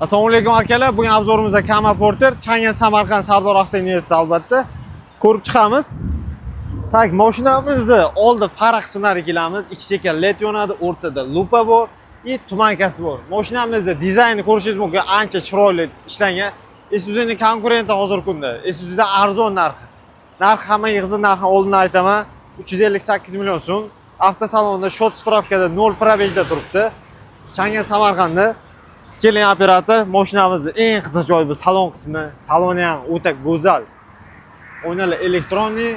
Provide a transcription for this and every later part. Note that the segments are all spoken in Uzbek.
Assalomu alaykum, akalar. Bugun обзор imizda Kama Porter, Changan, Samarqand, Sardor Avto Investda albatta ko'rib chiqamiz. Так, mashinamizni oldi fara qismlariga kelamiz. Ikki chekka LED yonadi, o'rtada lupa bor и туманка si bor. Mashinamizni dizayni ko'rishingiz mumkin, ancha chiroyli ishlangan. Isuzu'ning konkurenti hozirgi kunda. Isuzu'dan arzon narxi. Narx hammaga qiziq, narxini oldindan aytaman. 358 million so'm. Avtosalonda счёт справка da 0 пробег da turibdi. Changan, Samarqandda. Keling, operator, mashinamizni eng qiziq joyi bu salon qismi. Saloni ham o'ta go'zal. Oynalar электронный,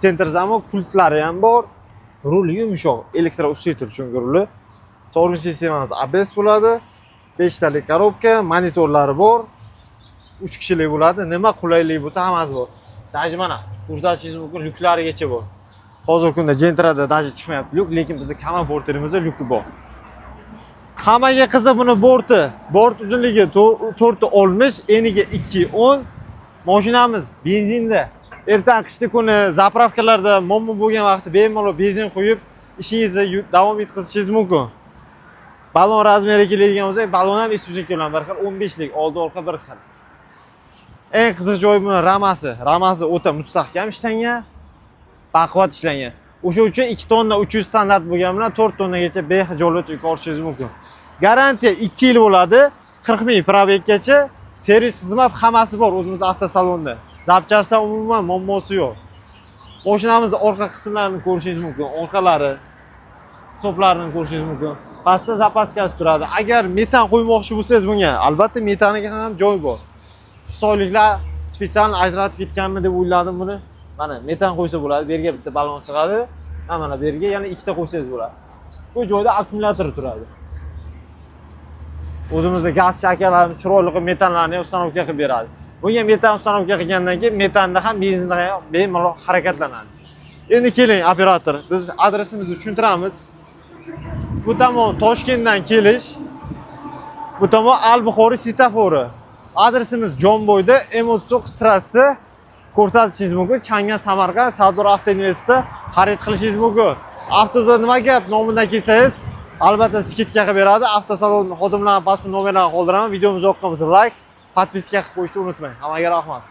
центр замок, pultlari ham bor. Ruli yumshoq, электроусилитель chunki ruli. Tormoz sistemamiz ABS bo'ladi. 5 talik коробка, monitorlari bor. 3 kishilik bo'ladi. Nima qulaylik bo'lsa, hammasi bor. Даже mana ko'rsatishingiz mumkin, lyuklarigacha bor. Hozirgi kunda Gentrada даже chiqmayapti lyuk, lekin bizda Kama Porterimizda lyuki bor. Hammaga qiziq buni borti. Bort uzunligi 4.60, eniga 2.10. Mashinamiz benzinda. Ertan qishda kuni заправка larda muammo bo'lgan vaqtda bemalol benzin quyib, ishingizni davom etkazishingiz mumkin. Balon razmeri keladigan bo'lsak, balon ham Isuzu bilan bir xil, 15 lik, oldi orqa bir xil. Eng qiziq joyi buni ramasi. Ramasi o'ta mustahkam ishlangan, baquvvat ishlangan. O'sha uchun 2 tonna 300 standart bo'lgan bilan 4 tonnagacha bexijolat yuk olishingiz mumkin. Garantiya 2 yil bo'ladi, 40 ming пробег gacha servis xizmat hammasi bor o'zimiz avtosalonda. Запчасть dan umuman muammosi yo'q. Mashinamizni orqa qismlarini ko'rishingiz mumkin, orqalari, stoplarini ko'rishingiz mumkin. Pastda запаска si turadi. Agar metan qo'ymoqchi bo'lsangiz bunga, albatta metaniga ham joy bor. Xitoyliklar специально ajratib ketganmi deb o'yladim buni. Mana metan qo'ysa bo'ladi, bu yerga bitta balon chiqadi. Mana bu yerga yana ikkita qo'ysangiz bo'ladi. Bu joyda akkumulyator turadi. O'zimizda gazchi akalarimiz chiroyli qilib metanlarni установка qilib beradi. Bunga metan установка qilgandan keyin metanda ham, benzinda ham bemalol harakatlanadi. Endi keling, operator, biz adresimizni tushuntiramiz. Bu tomon Toshkentdan kelish, bu tomon Al-Buxoriy svetofori. Adresimiz Jomboyda, M39 trassa, ko'rsatishingiz mumkin. Changan, Samarqand, Sardor Avto Investda xarid qilishingiz mumkin. Avtoda nima gap nomidan kelsangiz, albatta скидка qilib beradi. Avtosalon xodimlari pastda nomerlarini qoldiraman. Videomiz yoqqan bo'lsa, layk, подписка qilib qo'yishni unutmang. Hammaga rahmat.